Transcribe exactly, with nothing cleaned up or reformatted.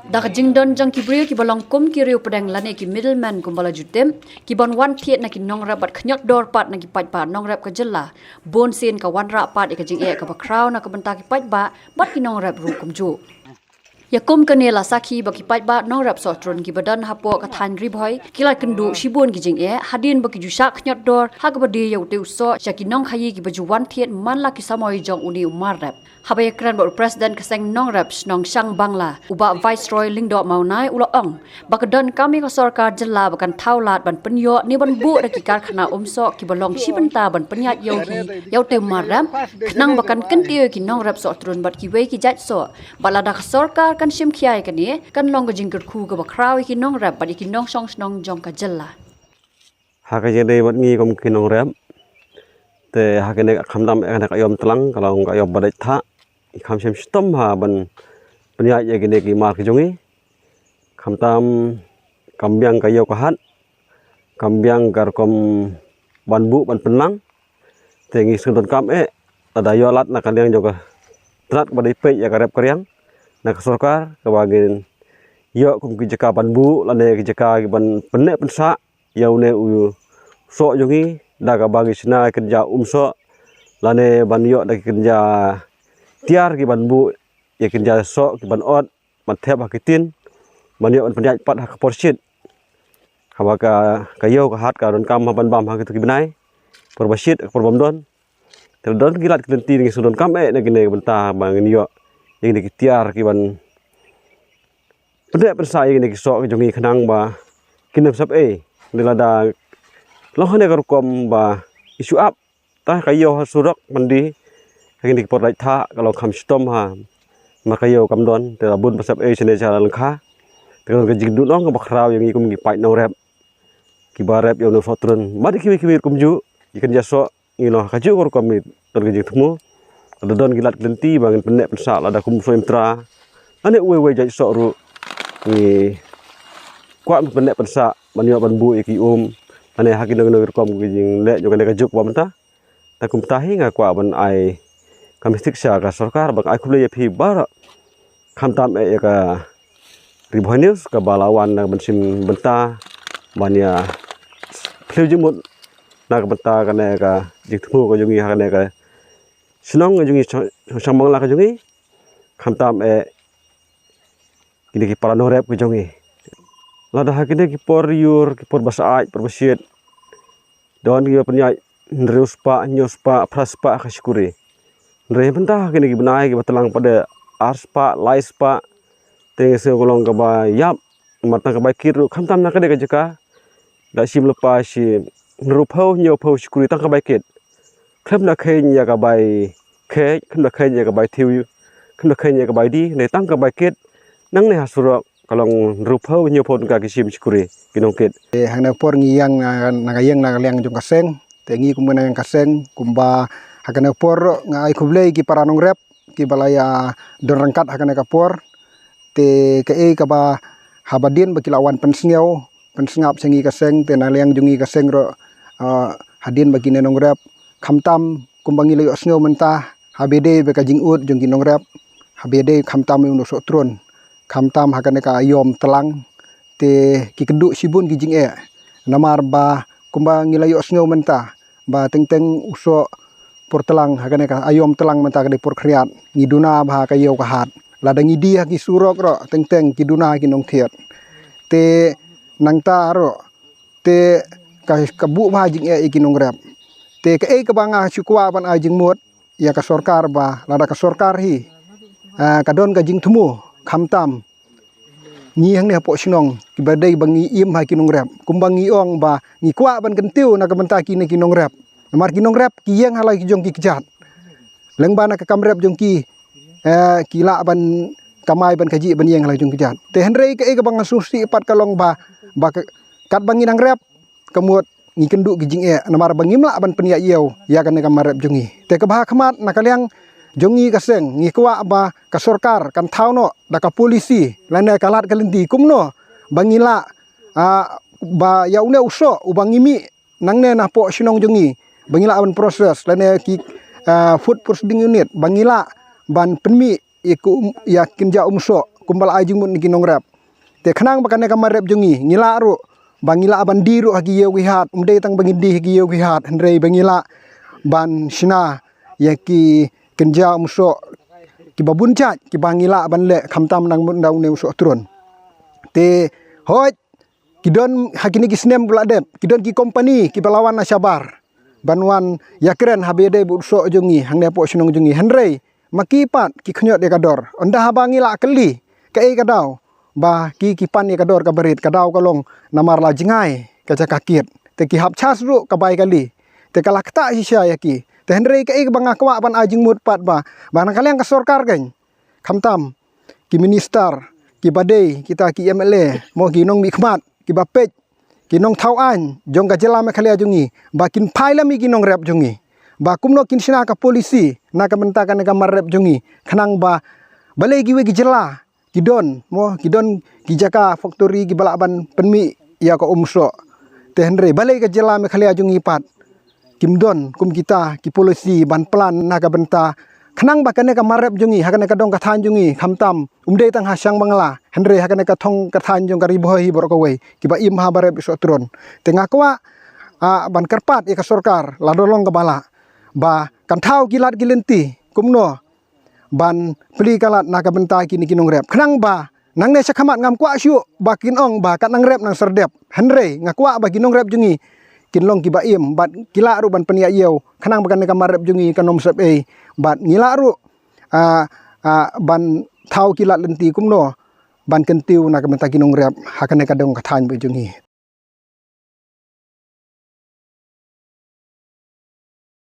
Da ka jingdon jong ki briew kiba long kum ki riewpdeng lane ki middleman kumba la ju tip, ki ban wan thied na ki nongrep bad khniot dor pat na ki paidbah nongrep ka jylla, bun sien ka wanrah pat ïa ka jingeh kaba khraw na ka bynta ki paidbah bad ki nongrep ruh kumjuh. Ïa kum kane la sakhi ba ki paidbah nongrep Sohtrun kiba don hapoh ka thaiñ Ri Bhoi ki la kynduh shibun ki jingeh hadien ba ki ju shah khniot dor ha kaba die ïa utei u soh sha ki nongkhaïi kiba ju wan thied man la ki samoi jong une u mar rep. Haba ïakren bad u President ka seng nongrep shnong Shangbangla, u Bah Viceroy Lyngdoh Mawnai u la ong ba ka donkam ïa ka sorkar jylla ba kan thaw lad ban pynïoh ne ban buh da ki karkhana um soh kiba long shi bynta ban pynïaid ïohi ïa utei u mar rep, khnang ba kan kyntiew ïa ki nongrep Sohtrun bad kiwei ki jait soh. Bad lada ka sorkar kan shim khia ïa kane, kan long ka jingkyrkhu kaba khraw ïa ki nongrep bad ïa ki nongshong shnong jong ka jylla. Ha ka jingdei bad ngi kum ki nongrep, te ha kane ka khamtam ïa kane ka aïom tlang, ka long ka aïom ba dei thah. Ngi kham shym shitom ha ban pynïaid ïa kine ki mar ki jong ngi. Khamtam kam biang ka ïew ka hat, kam biang ka rukom ban buh ban pynlang. Te ngi sngewdonkam eh lada ïoh lad na ka liang jong ka tnat kaba dei peit ïa ka rep ka riang na ka sorkar, kaba ngin ïoh kum ki jaka ban buh lane ki jaka ki ban pynneh pynsah ïa une u soh jong ngi, da kaba ngi shna kynja um soh lane ban ïoh da ki kynja tiar ki ban buh ïa kynja soh ki ban ot, ban thep ha ki tin, ban ïoh ban pynïaid pat ha ka por shit. Haba ka, ka ïew ka hat ka donkam ha ban bam ha kitu ki bnai, por ba shit, por bym don. Te don ki lad ki lynti ngi sngewdonkam eh na kine ki bynta ba ngin ïoh ïa kine ki tiar ki ban pynneh pynsah ïa kine ki soh ki jong ngi khnang ba kin ym sap ei. Te lada long ha kane ka rukom ba i shu ap, tang ka ïew ha surok mandi ha kine ki por dei thah, ka long kham shitom ha. Namar ka ïew kam don, te la bun ba sap ei shane sha la lyngkha. Te ka long ka jingduhnong kaba khraw ïa ngi kum ki paid nongrep kiba rep ïa une u Sohtrun bad kiwei kiwei kumjuh, ïa kynja soh. Ngi long ha kajuh ka rukom, ngi don ka jingthmu. Lada don ki lad ki lynti ba ngin pynneh pynsah lada kum soh im tra lane uwei uwei jait soh ruh, ngi kwah ban pynneh pynsah ban ïoh ban buh ïa ki um. Lane ha kino kino ki rukom ki jingleh jong kane kajuh kaba mynta. Te kumta hi nga kwah ban ai ka message sha ka sorkar, ban ai khublei ïa phi baroh, khamtam eh ïa ka Ri Bhoi News kaba la wan na ka mynsiem bynta ban ïa phylliew jingmut na ka bynta kane ka jingthmu ka jong ngi ha kane ka shnong ka jong ngi, Shang-, Shangbangla ka jong ngi, khamtam eh kine ki para nongrep ka jong ngi. Lada ha kine ki por ïur, ki por ba said, por ba shit, don kiba pynïaid hynriew spah, hynñiew spah, phra spah ha ka shikuri. Hynrei mynta ha kine ki bnai kiba tlang pat de ar spah, lai spah. Te ngi sngew ka long kaba ïap. Namar tang ka bai kit ruh, khamtam na kane ka jaka, da shim lypa shi hynriewphew, hynñiewphew shikuri tang ka bai kit. Khlem da kheiñ ïa ka bai kheiñ, khlem da kheiñ ïa ka bai thiew, khlem da kheiñ ïa ka bai die, ne tang ka bai kit. Nangne ha surok ka long hynriewphew, hynñiewphew tyngka ki shim shikuri ki nongkit. Te ha kane ka por ngi ïeng na, na ka ïeng na ka liang jong ka seng. Te ngi kum ka ïeng ka seng, kumba ha kane ka por nga ai khublei ki para nongrep kiba la ïa don ryngkat ha kane ka por. Te kaei kaba, haba dien ba ki la wan pynsngew, pynsngap sha ngi ka seng, te na liang jong ngi ka seng ruh, ah, hadien ba kine nongrep, khamtam kumba ngi la ïohsngew mynta, haba dei ba ka jingud jong ki nongrep, haba dei khamtam ïa une u Sohtrun, khamtam ha kane ka aïom tlang, te ki kynduh shibun ki jingeh. Namar ba kumba ngi la ïohsngew mynta ba teng teng u soh por tlang ha kane ka aïom tlang mynta ka dei por khriat, ngi duna bha ha ka ïew ka hat. Lada ngi die ha ki surok ruh teng teng ki duna ha ki nongthied. Te nangta ruh te ka, ka buh bha jingeh ïa ki nongrep. Te kaei kaba nga shu kwah ban ai jingmut ïa ka sorkar ba lada ka sorkar hi, ah, ka don ka jingthmu, khamtam ngi hangne hapoh shnong kiba dei ba ngi im ha ki nongrep, kumba ngi ong ba ngi kwah ban kyntiew na ka bynta kine ki nongrep. Namar ki nongrep ki ïeng ha la ki jong ki kjat, lyngba na ka kam rep jong ki, eh, ki lah ban kamai ban kajih ban ïeng ha la ki jong ki kjat. Te hynrei kaei kaba nga sngewsih pat ka long ba, ba ka, katba ngi nang rep, ka mut ngi kynduh ki jingeh namar ba ngim lah ban pynïaid ïew ïa kane ka mar rep jong ngi. Te kaba ha khmat na ka liang jong ngi ka seng, ngi kwah ba ka sorkar kan thaw noh da ka polisi lane ka lad ka lynti kumno ba ngi lah, ah, ba ïa une u soh uba ngi mih nangne napoh shnong jong ngi, ba ngi lah ban process lane ki, ah, food processing unit, ba ngi lah ban pynmih ïa ka um, ïa kynja um soh, kumba la ai jingmut na ki nongrep. Te khnang ba kane ka mar rep jong ngi, ngi lah ruh ba ngi lah ban die ruh ha ki ïew ki hat, ym dei tang ba ngin die ha ki ïew ki hat, hynrei ba ngi lah ban shna ïa ki kynja umsoh kiba bun jait kiba ngi lah ban leh khamtam nang mut na une umsoh tron. Te hooid, ki don ha kine ki snem ba la dep, ki don ki kompani kiba la wan na shabar ban wan ïakren haba ïadei bad u soh jong ngi hangne hapoh shnong jong ngi, hynrei ma ki pat ki khñiot ïa ka dor. Ynda haba ngi la kylli kaei ka daw ba ki, ki pan ïa ka dor kaba rit, ka daw ka long namar la jngai ka jaka kit. Te ki hap chas ruh ka bai kali, te ka la ktah shisha ïa ki. Te hynrei kaei kaba nga kwah ban ai jingmut pat ba, ba na ka liang ka sorkar kan, khamtam ki minister kiba dei kita ki M L A, mo, ki nongmihkhmat kiba peit, ki nongthaw aiñ jong ka jylla Meghalaya jong ngi, ba kin phai lem ïa ki nongrep jong ngi, ba kumno kin shna ka policy na ka bynta kane ka mar rep jong ngi, khnang ba balei kiwei ki jylla ki don, mo, ki don ki jaka factory kiba lah ban pynmih ïa ka umsoh. Te hynrei balei ka jylla Meghalaya jong ngi pat kim don kum kita ki policy ban plan na ka bynta khnang ba kane ka mar rep jong ngi ha kane ka dong ka thaiñ jong ngi, khamtam ym dei tang ha Shangbangla, hynrei ha kane ka thong ka thaiñ jong ka Ri Bhoi hi baroh kawei, kiba im ha ba rep soh tron. Te nga kwah, ah, ban kyrpad ïa ka sorkar, lada long kaba lah, ba kan thaw ki lad ki lynti kumno ban plie ka lad na ka bynta kine ki nongrep, khnang ba nangne sha khmat ngam kwah shuh ba kin ong ba kat nang rep nang serdep, hynrei nga kwah ba ki nongrep jong ngi kin long kiba im bad ki lah ruh ban pynïaid ïew, khnang ba kane ka mar rep jong ngi kan ym sep ei, bad ngi lah ruh, ah, ah, ban thaw ki lad lynti kumno ban kyntiew na ka bynta ki nongrep ha kane ka dong ka thaiñ ba jong ngi.